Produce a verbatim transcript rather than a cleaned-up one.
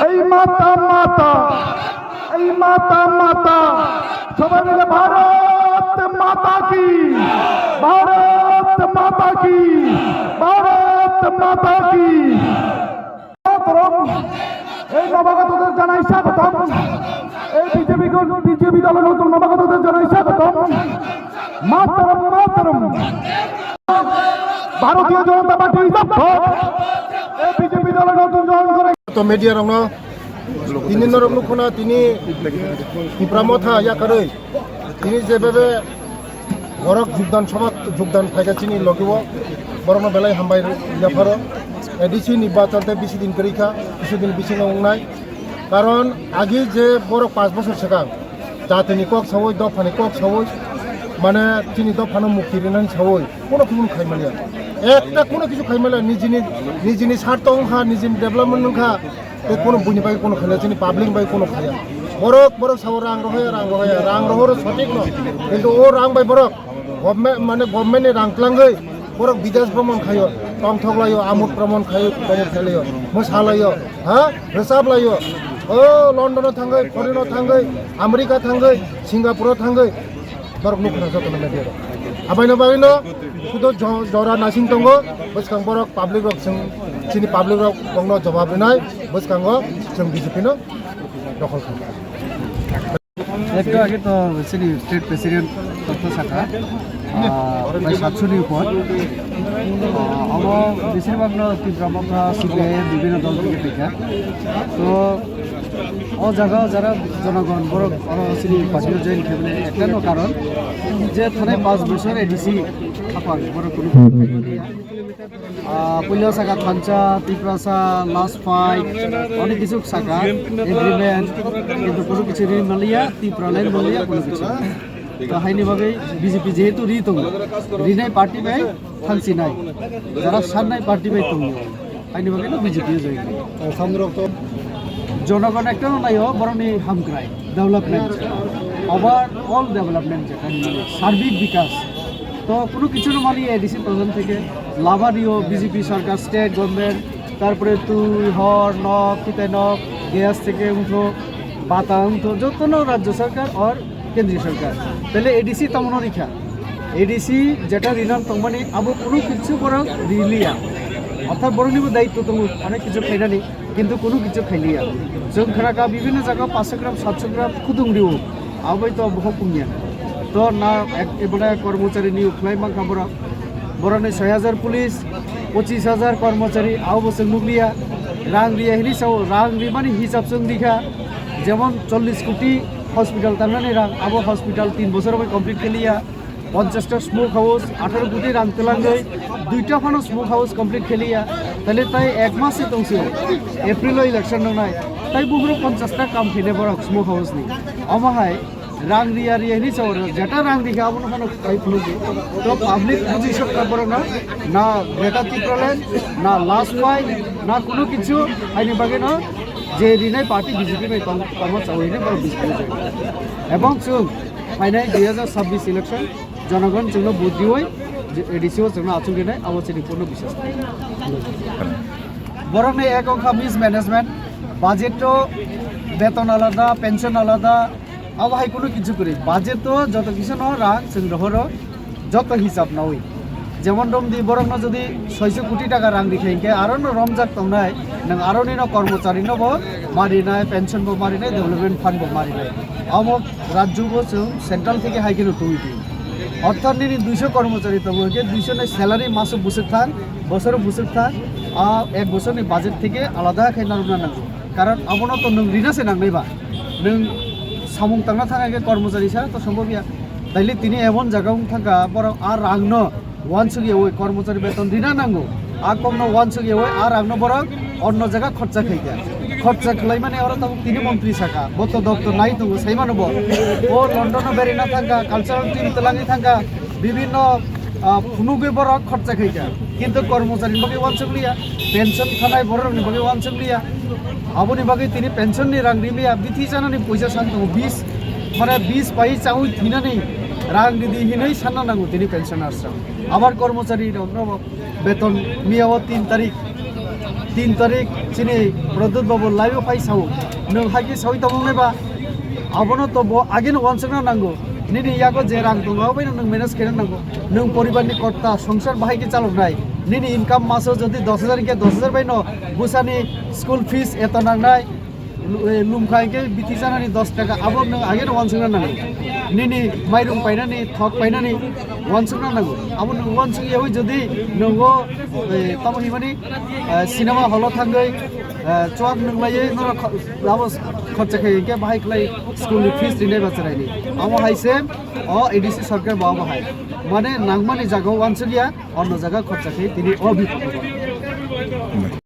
এই মাতা, মাতা, এই মাতা, মাতা, সবাই মিলে ভারত মাতা কি, ভারত মাতা কি, ভারত মাতা কি। মাতরম। এই নবাগতদের জানাই স্বাগতম। এই বিজেপি, বিজেপি দলের নতুন নবাগতদের জানাই স্বাগতম। মাতরম, মাতরম। ভারতীয় জনতা পার্টি জিন্দাবাদ। এই বিজেপি দলের নতুন জয়েন করে। To media rokno tini norok nukhuna tini Tipra Motha yakarwi tini jebebe borok jugdan sabha jugdan phaikha chini logiwo borokno belai hambai yapharo. A D C nirbachon tei bisi din kwrwi kha, bisi din bisingo wngnai. Karon agi je borok panch bosor swkang jatini kok sawi, dophani kok sawi, mane chini dophano mukti rinani sawi, kono kichino khai manya. Ekta kono kichu khai manya, nijini, nijini sarto wngkha, nijini development wngkha, tei kono buini bai kono khaiya, chini public bai kono khaiya. Borok, borok sao rang rohoya, rang rohoya, rang rohoro sotik no. Kintu o rang bai borok government, mane government ni rang tlangwi borok bidesh bhromon khaio, tongthok laio, amud bhromon khaio, tongthok laio, mwsa laio, ha, rwchap laio. O London o thangwi, foreign o thangwi, America thangwi, Singapore o thangwi, borok nukhna jotono media rok. Abaino bagwino sudo jo-, jora nasing tongo, bwskang borok public rok chwng, chini public rok bongno jawab rinai, bwskango chwng B J P no dokhol kha. একটু আগে তো Shri state president তথ্য শাখা, আহ, প্রায় সাতশোটির উপর। আহ, আমরা বেশিরভাগ না ত্রিপুরা মথা, সিপিআইএম, বিভিন্ন দল থেকে দেখা। তো ও জায়গা যারা জনগণ বড় বড় শ্রী পার্টিও জয়েন খেয়ে একটা কারণ যে থানায় পাঁচ বছর এডিসি থাকা বড় কোনো আহ, পুইলা সাকা থানচা, তিপ্রাসা, লাস্ট ফাইট, অনেক কিছু সাকা, এগ্রিমেন্ট, কিন্তু কোনো কিছু ঋণ মালিয়া, তিপ্রা লাইন মালিয়া, কোনো কিছু। তো হাইনি বাগৈ বিজেপি যেহেতু রি tongo, rinai party bai thangsi nai, যারা সার নাই পার্টি bai tongo, হাইনি বাগৈ বিজেপি জয়। জনগণ একটা নাই, বরং হামক্রাই, ডেভেলপমেন্ট, ওভার অল ডেভেলপমেন্ট যেটা, সার্বিক বিকাশ। তো কোনো কিছু মানে এডিসি প্রধান থেকে লাভারিও বিজেপি সরকার, স্টেট গভর্নমেন্ট, তারপরে তুই হর নক, কিতাই নক, গ্যাস থেকে উঠো, বাতা উঠো, যত রাজ্য সরকার আর কেন্দ্রীয় সরকার। তাহলে এডিসি তেমন রেখা, এডিসি যেটা ঋণান কোম্পানি আবো কোনো কিছু বড় রিলিয়া, অর্থাৎ বড় নিব দায়িত্ব তো অনেক কিছু খাইনানি, কিন্তু কোনো কিছু খাইলিয়া। Chwng khwnakha বিভিন্ন জায়গা পাঁচশো গ্রাম, সাতশো গ্রাম khudung rio, abai to bohok pungya. To na ek-, ebole kormochari ni ukhlai mankha borok. Borokni ছয় হাজার পুলিশ, পঁচিশ হাজার কর্মচারী, abo bo chwng nukliya. Rang riya hini sao, rang rimani hisab chwng rikha. যেমন চল্লিশ কোটি hospital tangnani rang, abo hospital tin বছর bai complete kheliya. পঞ্চাশটা স্মোক হাউস, আঠারো কোটি রাং তেলাঙ্গই, দুইটা ফানো স্মোক হাউস কমপ্লিট খেলিয়া, তাহলে তাই এক মাসে তংসিল, এপ্রিল ইলেকশন নয়, তাই বুহুরো পঞ্চাশটা কাম খেলে বড় স্মোক হাউস নেই। অমাহাই রাং রিয়া রিয়া নি চাওয়ার, যেটা রাং রিখা আবনো ফানো তাই ফুলুকি। তো পাবলিক বুঝি সব কাপড় না, না গ্রেটার ত্রিপুরাল্যান্ড, না লাস্ট ফাইট, না কোনো কিছু আইনি বাগে না, যে Rinnai party BJP bai tong tongma চাওয়াই না বড় বিজেপি। এবং চুন ফাইনাল দুই হাজার ছাব্বিশ ইলেকশন জনগণ chwngno vote diwi, je A D C o chwngno achuk rinai, abo chini purno biswas. Borokni ek wngkha mismanagement, budget to beton alada, pension alada, abo hai kunu kichu kwrwi. Budget to joto kisu no rang chwng rohoro, joto hisab nawi. Jemon romdi borokno jodi soiso koti taka rang rikha hinkhe arono romjak tongnai, nwng aronino kormochari no bo marinai, pension bo marinai, development fund bo marinai. Amo rajyo bo chwng central theke hai kheno tongwi di. Ortho nini duiso kormochari tongo, hinkhe duiso ni salary maso bwswk thang, bosoro bwswk thang, a ek bosor ni budget theke alada khe narwkna nango. Karon abono to nwng rina se nangnai ba. Nwng samung tangna thang khe kormochari sa to sombhob ya. Taile tini emon jaga wng thangkha, borok a rangno wansuk yawi kormochari beton rina nango. A kokno wansuk yawi a rangno borok onno jaga khorcha khaikha. Khorcha khlaimani oro tabuk tini montri saka, bo to doctor nai tongo, saimano bo. O London-o berina thangkha, cultural team twlangwi thangkha, bibinno, ah, phunugwi borok khorcha khaikha. Kintu kormocharini bagwi wansuk liya, pension khanai borokni bagwi wansuk liya. Aboni bagwi tini pension ni rang rimliya, bithi chanani poisa san tongo, bis, mane bis pai chaui thinani rang ridi hinui sanna nango tini pensioners rok. Abar kormochari rok no beton miya o tin tarik, Tin tarik chini Pradyut Babu live o phai sao, nwng haikhe sawi tongmani ba, abono to bo ageno wansukna nango. Nini yago je rang tongo, abo bai nwng manage khaina nango. Nwng poribar ni kotta songsar bahai khe chaloknai. Nini income maso jodi dos hajar hwnkhe dos hajar bai no bwsani school fees eto nangnai. Lu-, eh, lumkha hwnkhe bithi chanani dos taka, abo nwng ageno wansukna nango. Nini mairung painani, thok painani wansukna nango. Abo nwng wansuk yawi jodi nwng o, eh, tamo himani, eh, cinema hall o thangwi, eh, chuak nwnglaiwi norok kho-, abo khorcha khai hwnkhe bahai khlai school ni fees rinai ba chwraini. Amo hai se o A D C sarkar bo abo hai. Mane nangmani jaga o wansuk ya, ono jaga khorcha khai tini o bipok o.